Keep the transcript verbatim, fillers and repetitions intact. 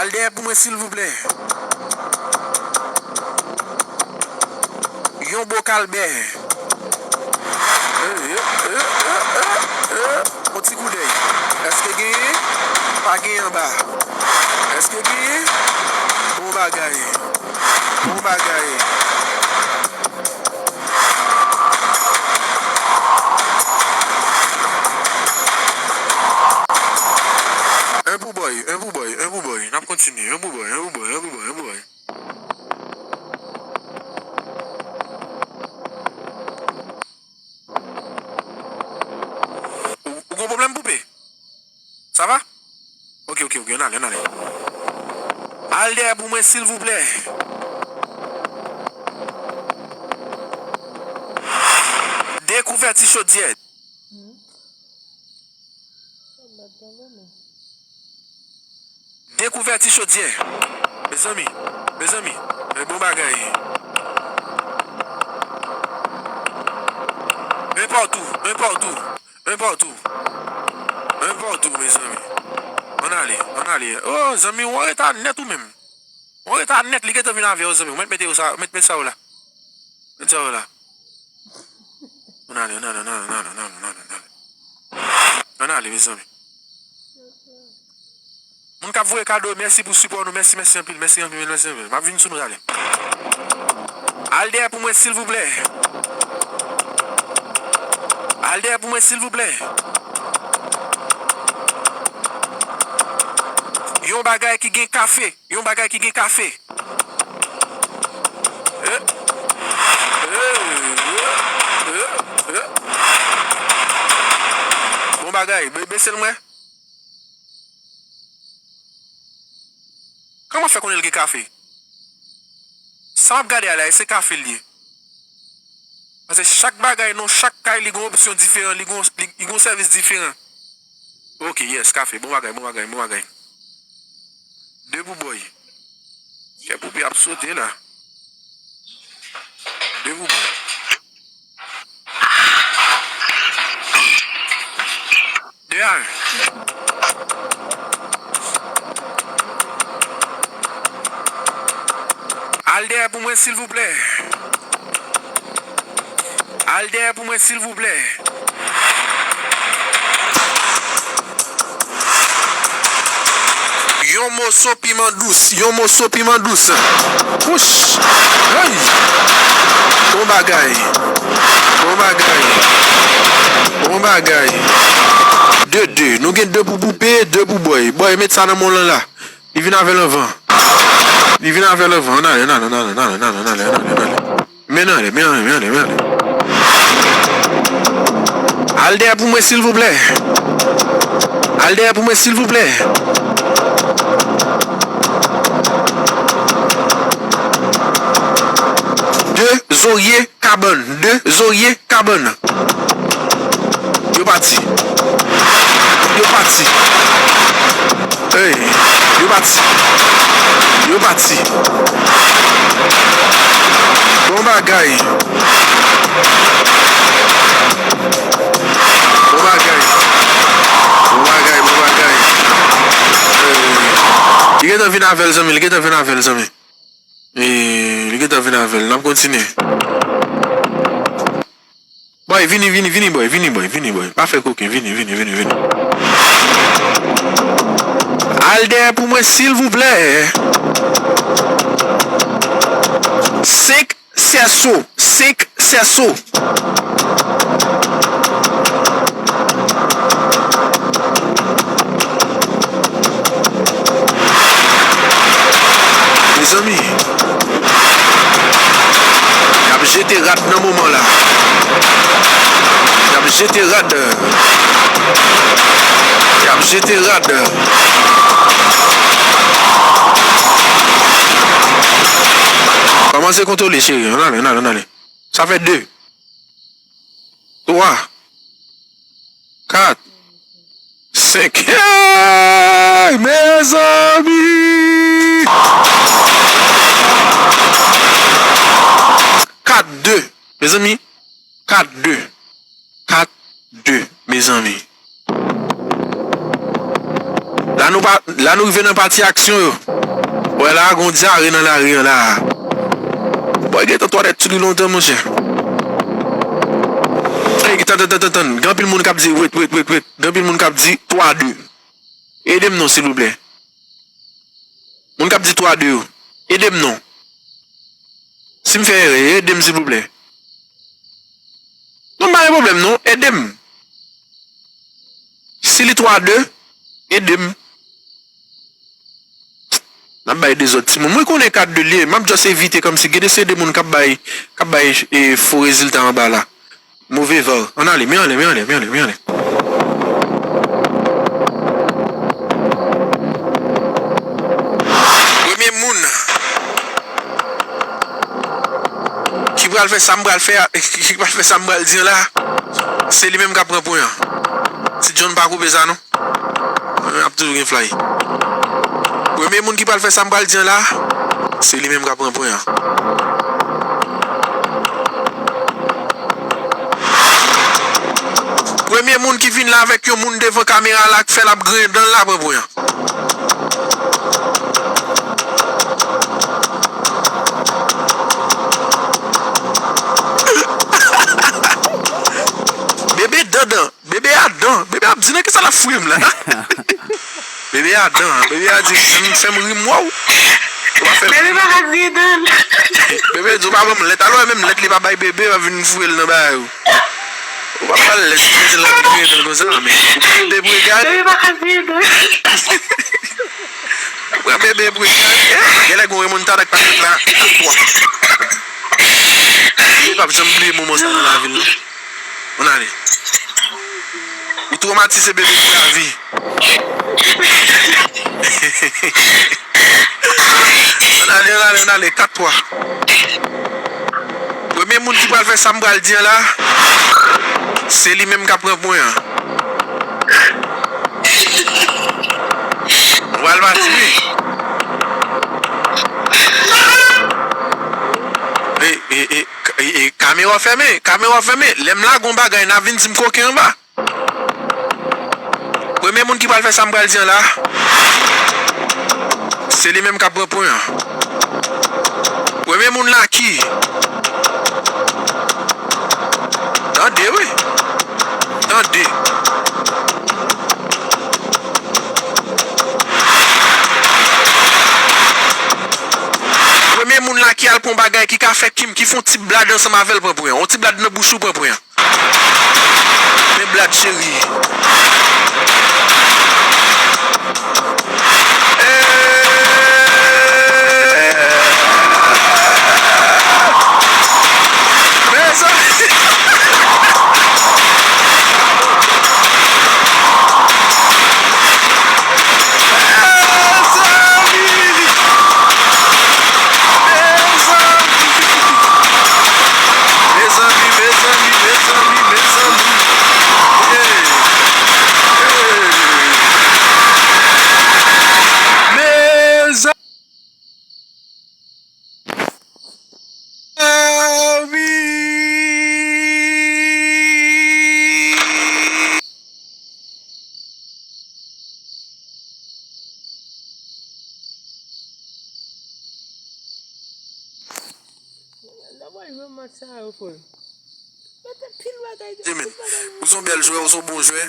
Dèyè pou mwen, silvouplè. Yon bokal bè. Yon ti koudèy. Èske genyen? Pa genyen anba. Èske genyen? Bon bagay. Bon bagay. Un pou bòy, un pou bòy, un pou bòy. N ap kontinye. Un pou bòy, un pou bòy, un pou bòy, un pou bòy. Ou, ou gon pwoblèm, poupe? Sa va? Ok, ok, ok, ann ale, ann ale. Al dèyè pou mwen, silvouplè. De kouvèti chodyè. Dekouvèti chodyè. Mezanmi, mezanmi, men bon bagay. Men patou, men patou, men patou. Men patou, mezanmi. Ann ale, ann ale. Oh, zanmi, w anreta nèt ou menm. W anreta nèt, li gentan vin avè w, zanmi. Ou mèt mete yo sa, mèt mete sa yo la. Mèt sa yo la. Ann ale, ann ale, ann ale, ann ale, ann ale, ann ale, ann ale. Ann ale, mezanmi. Moun k ap voye kado, mèsi pou sipò nou. Mèsi, mèsi anpil, mèsi anpil, mèsi anpil. M ap vin sou nou talè. Al dèyè pou mwen, silvouplè. Al dèyè pou mwen, silvouplè. Yon bagay ki gen kafe. Yon bagay ki gen kafe. Eh. Eh, eh, eh, eh. Bon bagay, be-, bese l mwen. Kòman fè konnen l gen kafe? Sa m ap gade a la, e se kafe l ye. Paske chak bagay nan chak kay, li gen opsyon diferan, li gen, li, li gen sèvis diferan. Ok, yes, kafe, bon bagay, bon bagay, bon bagay. De pou bòy. Kè poupe ap sote la. De pou bòy. De a en. Al dèyè pou mwen, silvouplè. Al dèyè pou mwen, silvouplè. Yon moso piman dous, yon moso piman dous. Wouch! Hey! Bon bagay. Bon bagay. Bon bagay. De de. Nou gen de pou poupe, de pou bòy. Bòy, met sa nan men w lan la. Li vin avè l anvan. Li vin avè l anvan. Ann ale, ann ale, ann ale. Men ann ale, men ann ale, men ann ale, men ann ale. Al dèyè pou mwen, silvouplè. Al dèyè pou mwen, silvouplè. De zorye kabann. De zorye kabann. Yo pati. Yo pati. Hey, yo pati. Yo pati. Bon bagay. Bon bagay. Bon bagay, bon bagay. Hey. Li gentan vin avè l, zanmi. Li gentan vin avè l, zanmi. E, li gentan vin avè l. N ap kontinye. Bòy, vini, vini, vini, bòy, vini, bòy, vini, bòy. Pa fè koken, vini, vini, vini, vini. Al dèyè pou mwen, silvouplè. Senk sèso, senk sèso. Mezanmi, y ap jete rad nan moman la. Y ap jete rad. Y ap jete rad. Kòmanse kontwole, cheri. Ann ale, ann ale, ann ale. Sa fè de. Twa. Kat. Senk. Hey, mezanmi! Kat de. Mezanmi, kat de. Kat de, mezanmi. La nou pa, la nou rive nan pati aksyon yo. Wè la, gon dyare nan lari an la. Bòy gentan twalèt sou li lontan, monchè. Ey, tann, tann, tann, tann, tann. Gen anpil moun k ap di, wait, wait, wait, wait. Gen anpil moun k ap di twa de. Ede m non, silvouplè. Moun k ap di twa de yo, ede m non. Si m fè erè, ede m, silvouplè. Non, pa gen pwoblèm non, ede m. Si li twa de, ede m. N ap bay dezòd timoun. Mwen konnen kat de li ye, m ap just evite kòmsi gen de se de moun k ap bay, k ap bay, e, fo rezilta anba la. Move var. Ann ale, men anlè, men anlè, men anlè, men anlè. Premye moun ki pral fè sa m pral fè a, ki pral fè sa m pral di an la, se li menm k ap pran pwen an. Ti John pa koupe sa non. Mwen ap toujou gen fly. Premye moun ki pral fè sa m pral di an la, se li menm k ap pran pwen an. Premye moun ki vin la avèk yon moun devan kamera la k fè l ap griyen dan l la pran pwen an. Bebe dandan. Bebe adan. Bebe ap di nan kisa l ap fouye m la. Bebe adan. Bebe a di, "Fè m, fè m ri m wè w." Ou pa fè m ri. Bebe pa ka griyen dan l. Bebe di, "Ou pa ban m lèt." Alò, menm lèt li pa bay bebe, w ap vin foure l nan bagay ou. Ou pa ba l lèt, ou mete l la pou griyen dan l konsa, men. Ou pran bebe pou egare. Bebe pa ka griyen dan l. Ou pran bebe pou egare. Genlè gon remontada k pa fèt la, kat twa. Bebe p ap janm bliye moman sa nan lavi l, non. Ann ale. Ou twomatize bebe pou lavi. Ann ale, ann ale, ann ale. Kat twa. Premye moun ki pral fè sa m pral di an la, se li menm k ap pran pwen an. Ou pral pati wi. E, e, e, e, e, kamera fèmen, kamera fèmen. Lè m lage yon bagay, n a vin di m koken anba. Premye moun ki pral fè sa m pral di an la, se li menm k ap pran pwen an. Premye moun la ki. Tande wi. Tande. Premye moun la ki al pran bagay ki ka fè Kim, ki fè yon ti blad ansanm avè l pran pwen an. Yon ti blad nan bouch ou pran pwen an. Men blad cheri. Mezanmi. Mezanmi. Mezanmi. Mezanmi, mezanmi, mezanmi, mezanmi, mezanmi. Hey. Hey. Mezanmi. Demen, ou se yon bèl jwè, ou se yon bon jwè.